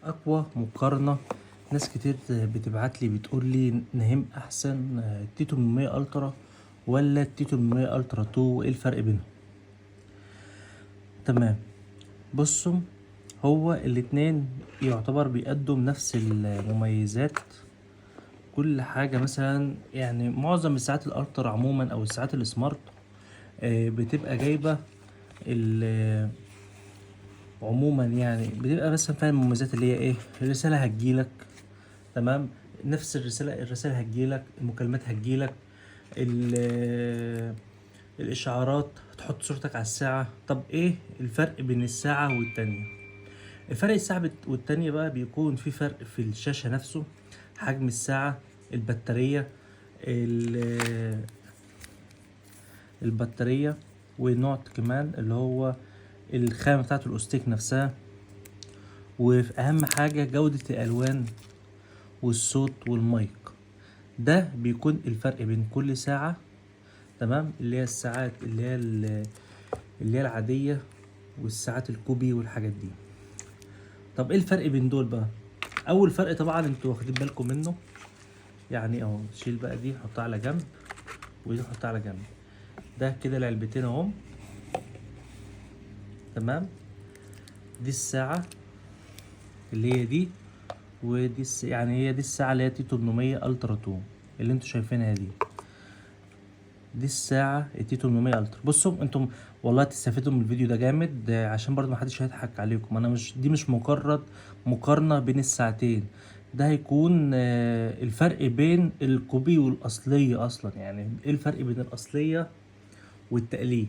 اقوى مقارنة. ناس كتير بتبعت لي بتقول لي نهم احسن T 800 Ultra ولا T 800 Ultra 2، وايه الفرق بينهم؟ تمام، بصوا، هو الاتنين يعتبر بيقدم نفس المميزات، كل حاجة. مثلا يعني معظم الساعات ال Ultra عموما او الساعات ال smart بتبقى جايبة عموما، يعني بتبقى مثلا فيها المميزات اللي هي ايه؟ الرسالة هتجيلك، تمام، نفس الرسالة، الرسالة هتجيلك، المكالمات هتجيلك، الإشعارات، تحط صورتك على الساعة. طب ايه الفرق بين الساعة والتانية؟ الفرق الساعة والتانية بقى بيكون في فرق في الشاشة نفسه، حجم الساعة، البطارية، البطارية ونوع كمان اللي هو الخامة بتاعت الأوستيك نفسها، وفي أهم حاجة جودة الألوان والصوت والمايك. ده بيكون الفرق بين كل ساعة، تمام، اللي هي الساعات اللي هي العادية والساعات ال copy والحاجات دي. طب ايه الفرق بين دول بقى؟ اول فرق طبعا انتوا واخدين بالكم منه، يعني اهو، شيل بقى دي حطها على جنب ودي حطها على جنب، ده كده العلبتين اهم، تمام. دي الساعة اللي هي دي، ودي يعني هي دي الساعة اللي هي T 800 Ultra 2 اللي انتوا شايفينها دي، دي الساعة T 800 Ultra. بصوا انتم والله تستفيدوا من الفيديو ده جامد، عشان برضو محدش هيضحك عليكم. انا مش دي مش مجرد مقارنة بين الساعتين، ده هيكون الفرق بين ال copy والأصلية أصلا، يعني ايه الفرق بين الأصلية والتقليد.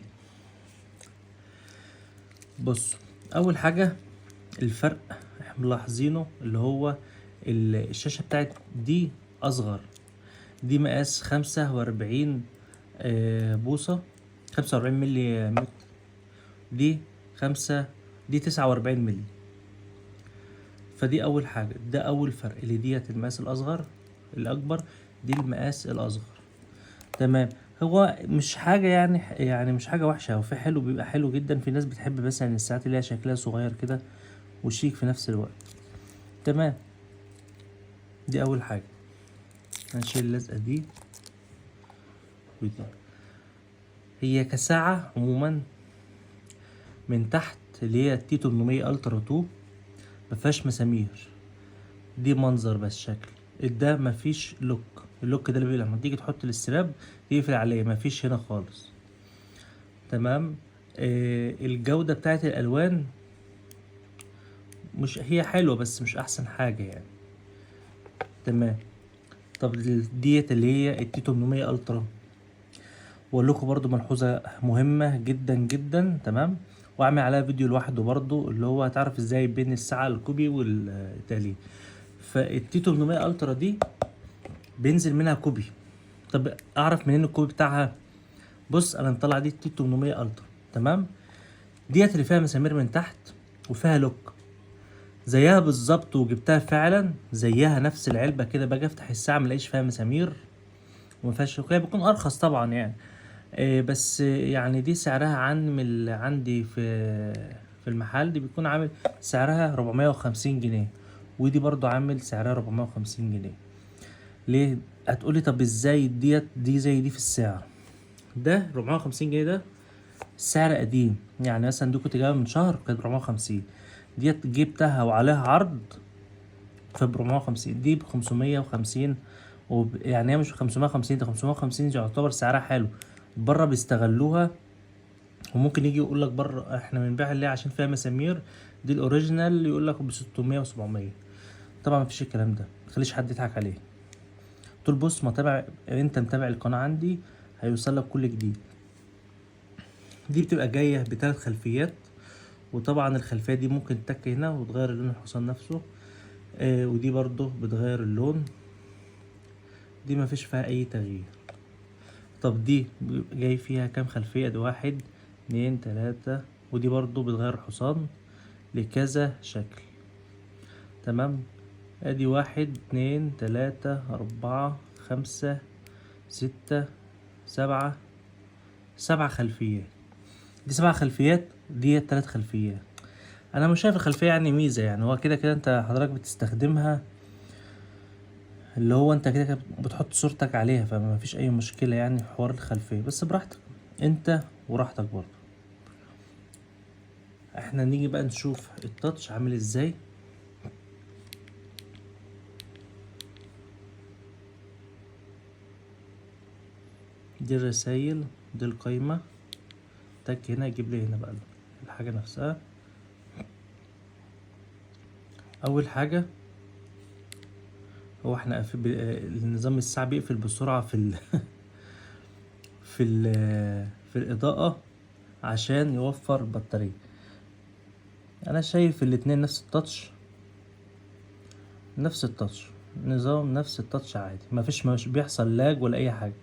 بصوا أول حاجة الفرق احنا ملاحظينه اللي هو الشاشة بتاعت دي أصغر، دي مقاس 45، بوصة، 45 ملي متر، دي خمسة، دي 49 ملي. فدي أول حاجة، ده أول فرق، اللي ديت المقاس الأصغر الأكبر، دي المقاس الأصغر، تمام. هو مش حاجة يعني مش حاجة وحشة، هو في حلو بيبقى حلو جدا. في ناس بتحب مثلا الساعات اللي هي شكلها صغير كده وشيك في نفس الوقت، تمام. دي أول حاجة. هنشيل اللزقة دي ودي. هي كساعة عموما من تحت اللي هي T 800 Ultra 2 مفيهاش مسامير، دي منظر بس شكل، ده مفيش lock، ال lock ده اللي بيبقى لما تيجي تحط ال strap يقفل عليه، مفيش هنا خالص، تمام. الجودة بتاعت الألوان مش هي حلوة بس مش أحسن حاجة يعني، تمام. طب ديت اللي هي ال T 800 Ultra، واقول لكم برضو ملحوظة مهمة جدا جدا، تمام، واعمل عليها فيديو لوحده برضو، اللي هو هتعرف ازاي بين الساعة ال copy والتقليد. فال T 800 Ultra دي بينزل منها copy. طب اعرف منين ال copy بتاعها؟ بص انا مطلع دي T 800 Ultra، تمام، ديت اللي فيها مسامير من تحت وفيها lock زيها بالظبط، وجبتها فعلا زيها نفس العلبة كده. باجي افتح الساعة ملاقيش فيها مسامير وما فيهاش lock، هي بتكون ارخص طبعا يعني، بس يعني دي سعرها عن من اللي عندي في المحل، دي بيكون عامل سعرها 450 جنيه، ودي برضو عامل سعرها 450 جنيه. ليه؟ هتقولي طب ازاي ديت دي زي دي في السعر؟ ده 450 جنيه ده سعر قديم، يعني مثلا دي كنت جايبها من شهر كانت 450، ديت جبتها وعليها عرض ف 450، دي ب 550، يعني هي مش 550، ده 550 يعتبر سعرها حلو. بره بيستغلوها، وممكن يجي يقول لك بره احنا بنبيعها ليه؟ عشان فيها مسامير، دي ال original يقول لك ب 600 و700. طبعا مفيش الكلام ده، متخليش حد يضحك عليه. طول بص ما تابع انت متابع القناة عندي هيوصل لك كل جديد. دي بتبقى جاية بثلاث خلفيات، وطبعا الخلفية دي ممكن تتك هنا وتغير لون الحصان نفسه، ودي برضو بتغير اللون، دي مفيش فيها اي تغيير. طب دي جاي فيها كام خلفية؟ دي 1 2 3، ودي برضو بتغير الحصان لكذا شكل، تمام. ادي 1 2 3 4 5 6 7، 7 خلفيات، دي 7 خلفيات، دي 3 خلفيات. انا مش شايف الخلفية يعني ميزة، يعني هو كده كده انت حضرتك بتستخدمها، اللي هو انت كده كده بتحط صورتك عليها، فما فيش اي مشكلة يعني في حوار الخلفية، بس براحتك انت وراحتك برضه. احنا نيجي بقى نشوف ال touch عامل ازاي. دي الرسايل، دي القايمة، تك هنا يجيب لي هنا بقى الحاجة نفسها. اول حاجة هو احنا النظام الساعة بيقفل بسرعة في الإضاءة عشان يوفر بطارية. انا شايف الاتنين نفس ال touch، نفس ال touch، نظام نفس ال touch عادي، مفيش مش بيحصل lag ولا اي حاجة.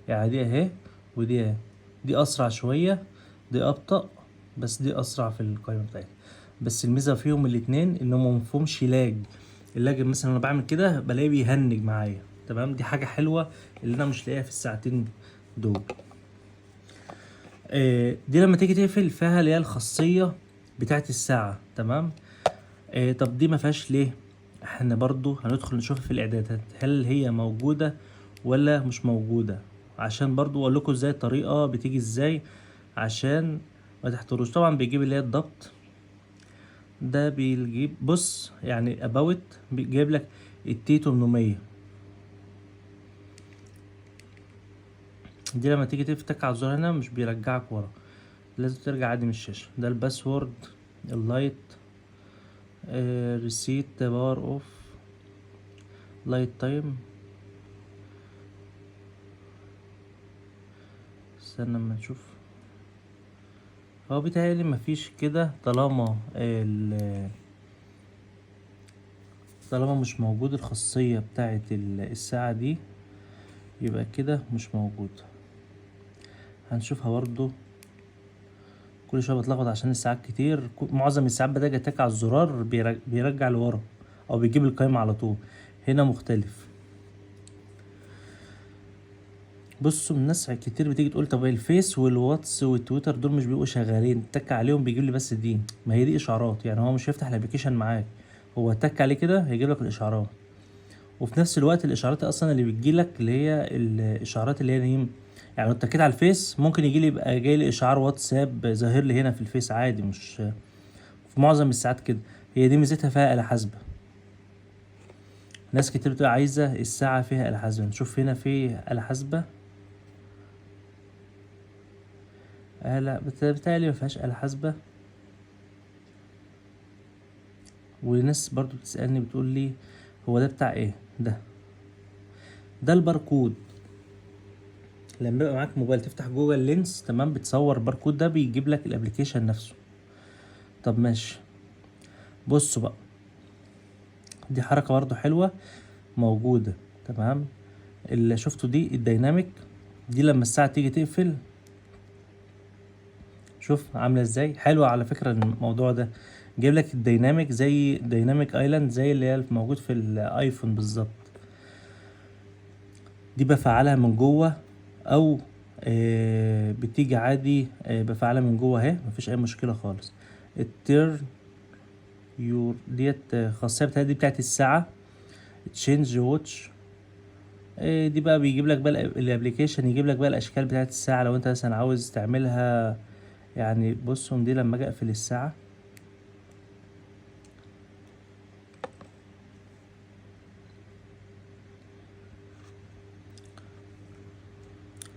يعني دي اهي ودي اهي، دي اسرع شوية، دي ابطأ، بس دي اسرع في القائمة بتاعتها. بس الميزة فيهم الاتنين ان هم مفهومش lag. ال lag مثلا انا بعمل كده بلاقيه بيهنج معايا، تمام؟ دي حاجة حلوة اللي انا مش لاقيها في الساعتين دول. دي لما تيجي تقفل فيها اللي هي الخاصية بتاعت الساعة، تمام؟ طب دي ما فيهاش ليه؟ احنا برضو هندخل نشوفها في الاعدادات هل هي موجودة ولا مش موجودة، عشان برضو اقول لكم ازاي الطريقة بتيجي ازاي عشان ما تحتاروش. طبعا بيجيب اللي هي الضبط ده، بيجيب بص يعني about بيجيب لك ال T 800. دي لما تيجي تفتح على الزرار هنا مش بيرجعك ورا، لازم ترجع عادي من الشاشة. ده ال password، ال light، reset، power off، light time. استنى اما نشوف. هو بيتهيألي مفيش كده، طالما مش موجود الخاصية بتاعت الساعة دي يبقى كده مش موجود. هنشوفها برضو. كل شوية بتلخبط عشان الساعات كتير، معظم الساعات بتيجي تك على الزرار بيرجع لورا او بيجيب القايمة على طول. هنا مختلف. بصوا الناس كتير بتيجي تقول طب الفيس والواتس والتويتر دول مش بيبقوا شغالين، تك عليهم بيجيب لي بس دي، ما هي دي اشعارات، يعني هو مش هيفتح ال application معاك، هو تك عليه كده هيجيب لك الاشعارات. وفي نفس الوقت الاشعارات اصلا اللي بتجيلك اللي هي الاشعارات اللي هي دي، يعني لو اتكيت على الفيس ممكن يجي لي، يبقى جاي لي اشعار واتساب ظاهر لي هنا في الفيس عادي، مش في معظم الساعات كده. هي دي ميزتها فيها آلة حاسبة. ناس كتير بتبقى عايزة الساعة فيها آلة حاسبة. نشوف هنا في آلة حاسبة. لا، بتهيألي ما فيهاش آلة حاسبة. وناس برضو بتسألني بتقول لي هو ده بتاع ايه؟ ده الباركود. لما يبقى معاك موبايل تفتح Google Lens، تمام، بتصور الباركود ده بيجيب لك ال application نفسه. طب ماشي، بصوا بقى دي حركة برضو حلوة موجودة، تمام. اللي شفته دي ال dynamic، دي لما الساعة تيجي تقفل شوف عاملة ازاي. حلوة على فكرة الموضوع ده، جايب لك ال dynamic زي dynamic island زي اللي هي موجود في الايفون بالظبط. دي بفعلها من جوه او، بتيجي عادي، بفعلها من جوه اهي، مفيش اي مشكلة خالص. ال turn your ديت خاصية بتاعت دي بتاعت الساعة، change watch، دي بقى بيجيب لك بقى ال application، يجيب لك بقى الاشكال بتاعت الساعة لو انت مثلا عاوز تعملها. بصوا دي لما اجي اقفل الساعة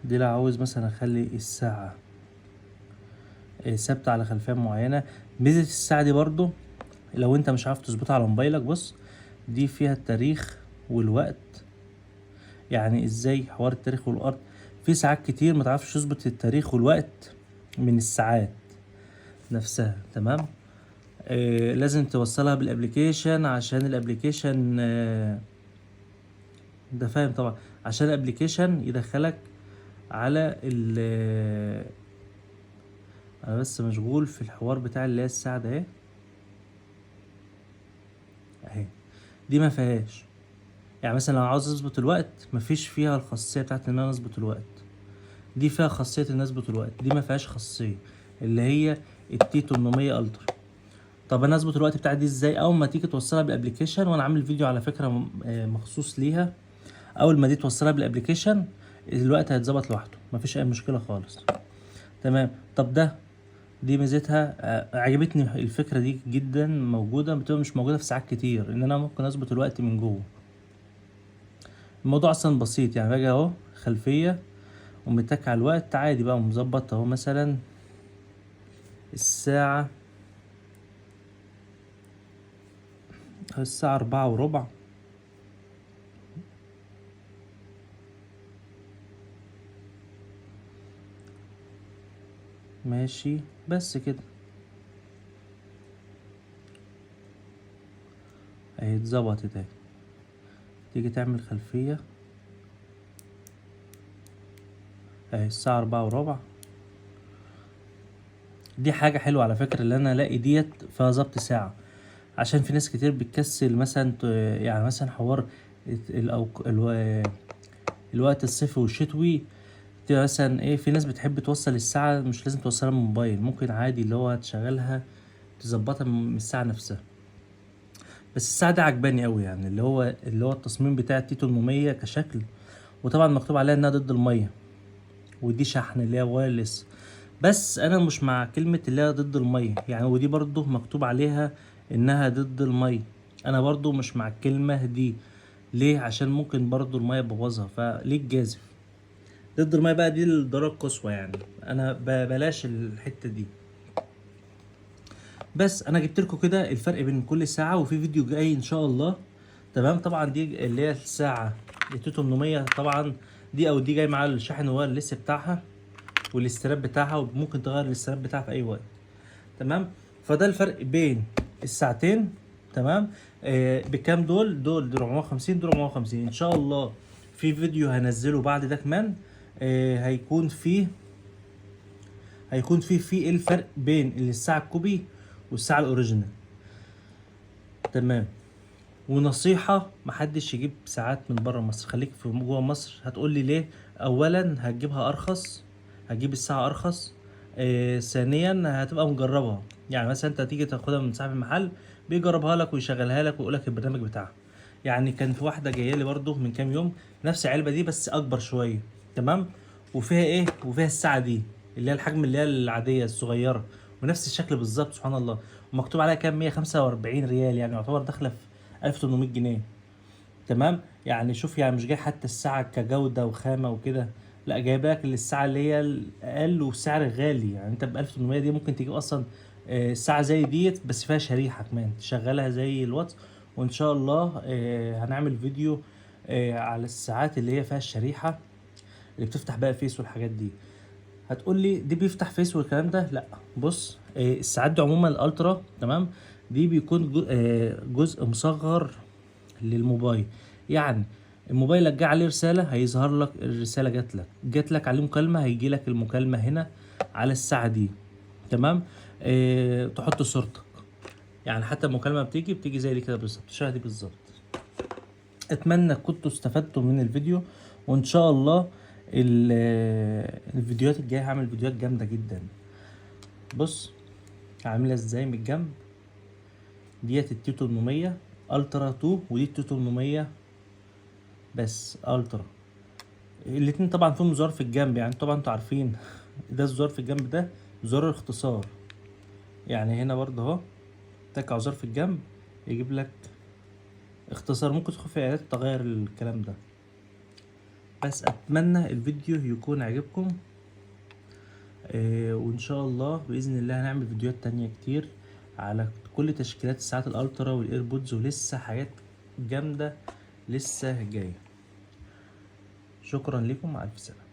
دي، لو عاوز مثلا اخلي الساعة، ثابتة على خلفية معينة. ميزة الساعة دي برضو لو انت مش عارف تظبطها على موبايلك، بص دي فيها التاريخ والوقت. يعني ازاي حوار التاريخ والوقت؟ في ساعات كتير ما تعرفش تظبط التاريخ والوقت من الساعات نفسها، تمام. لازم توصلها بال application عشان ال application، ده فاهم طبعا، عشان ال application يدخلك على ال، انا بس مشغول في الحوار بتاع اللي هي الساعة ده اهي، اهي دي ما فيهاش. مثلا لو عاوز اظبط الوقت مفيش فيها الخاصية بتاعت ان انا اظبط الوقت، دي فيها خاصية ان انا اظبط الوقت، دي ما فيهاش خاصية اللي هي ال T 800 Ultra. طب انا اظبط الوقت بتاعي دي ازاي؟ اول ما تيجي توصلها بال application، وانا عامل فيديو على فكرة مخصوص ليها، اول ما دي توصلها بال application الوقت هيتظبط لوحده، مفيش اي مشكلة خالص. تمام. طب ده دي ميزتها، عجبتني الفكرة دي جدا، موجودة بتبقى مش موجودة في ساعات كتير، ان انا ممكن اظبط الوقت من جوه. الموضوع اصلا بسيط يعني، باجي اهو خلفية ومتك على الوقت عادي بقى ومظبط اهو، مثلا الساعة 4:15. ماشي بس كده اهي اتظبطت اهي. تيجي تعمل خلفية اهي الساعة 4:15. دي حاجة حلوة على فكرة اللي انا الاقي ديت فيها ظبط ساعة، عشان في ناس كتير بتكسل مثلا يعني مثلا حوار الوقت الصيفي والشتوي، تبقى مثلا ايه، في ناس بتحب توصل الساعة، مش لازم توصلها من الموبايل، ممكن عادي اللي هو تشغلها تظبطها من الساعة نفسها. بس الساعة دي عجباني قوي يعني، اللي هو التصميم بتاع ال T 800 كشكل، وطبعا مكتوب عليها انها ضد المية، ودي شحن اللي هي wireless، بس انا مش مع كلمة اللي هي ضد المية يعني، ودي برضو مكتوب عليها انها ضد المية، انا برضو مش مع الكلمة دي. ليه؟ عشان ممكن برضو المية تبوظها، فليه الجازف ضد المية بقى؟ دي الضرورة القصوى يعني، انا بلاش الحتة دي. بس انا جبت لكم كده الفرق بين كل ساعة، وفي فيديو جاي ان شاء الله. تمام. طبعا دي اللي هي الساعة T 800، طبعا دي او دي جاي مع الشاحن wireless بتاعها وال strap بتاعها، وممكن تغير ال strap بتاعها في اي وقت. تمام. فده الفرق بين الساعتين. تمام. بكام دول؟ دول 450، دول 450. ان شاء الله في فيديو هنزله بعد ده كمان، هيكون فيه في ايه الفرق بين الساعة ال copy والساعة ال original. تمام. ونصيحة، محدش يجيب ساعات من بره مصر، خليك في جوه مصر. هتقول لي ليه؟ اولا هتجيبها ارخص، هتجيب الساعة ارخص. ثانيا هتبقى مجربها، يعني مثلا انت هتيجي تاخدها من صاحب المحل بيجربها لك ويشغلها لك ويقول لك البرنامج بتاعها. يعني كان في واحدة جاية لي برده من كام يوم نفس العلبة دي بس اكبر شوية. تمام. وفيها ايه؟ وفيها الساعة دي اللي هي الحجم اللي هي العادية الصغيرة، ونفس الشكل بالظبط سبحان الله، ومكتوب عليها كام؟ 145 ريال، يعني يعتبر داخلة في 1800 جنيه. تمام. يعني شوف، يعني مش جاي حتى الساعة كجودة وخامة وكده، لا جايبه لك الساعة اللي هي الأقل وسعر غالي. يعني أنت ب 1800 دي ممكن تجيب أصلا، ساعة زي ديت بس فيها شريحة كمان تشغلها زي الواتس. وإن شاء الله، هنعمل فيديو، على الساعات اللي هي فيها الشريحة اللي بتفتح بقى فيس والحاجات دي. هتقول لي دي بيفتح فيس والكلام ده؟ لا، بص، الساعات دي عموما ال Ultra، تمام، دي بيكون جزء مصغر للموبايل. يعني الموبايل جه عليه رسالة هيظهر لك الرسالة، جات لك عليه مكالمة هيجي لك المكالمة هنا على الساعة دي. تمام. تحط صورتك، يعني حتى المكالمة بتيجي زي دي كده بالظبط، شبه دي بالظبط. اتمنى كنتوا استفدتوا من الفيديو، وان شاء الله الفيديوهات الجاية هعمل فيديوهات جامدة جدا. بص عاملة ازاي من الجنب، ديت ال T 800 Ultra 2 ودي ال T 800 بس Ultra. الاتنين طبعا فيهم زرار في الجنب، يعني طبعا انتوا عارفين ده الزرار في الجنب ده زرار اختصار، يعني هنا برضه اهو تك على زرار في الجنب يجيب لك اختصار، ممكن تدخل في اعدادات تغير الكلام ده. بس اتمنى الفيديو يكون عجبكم، وان شاء الله باذن الله هنعمل فيديوهات تانية كتير على كل تشكيلات الساعات ال Ultra وال AirPods، ولسه حاجات جامدة لسه جاية. شكرا لكم، مع الف سلامة.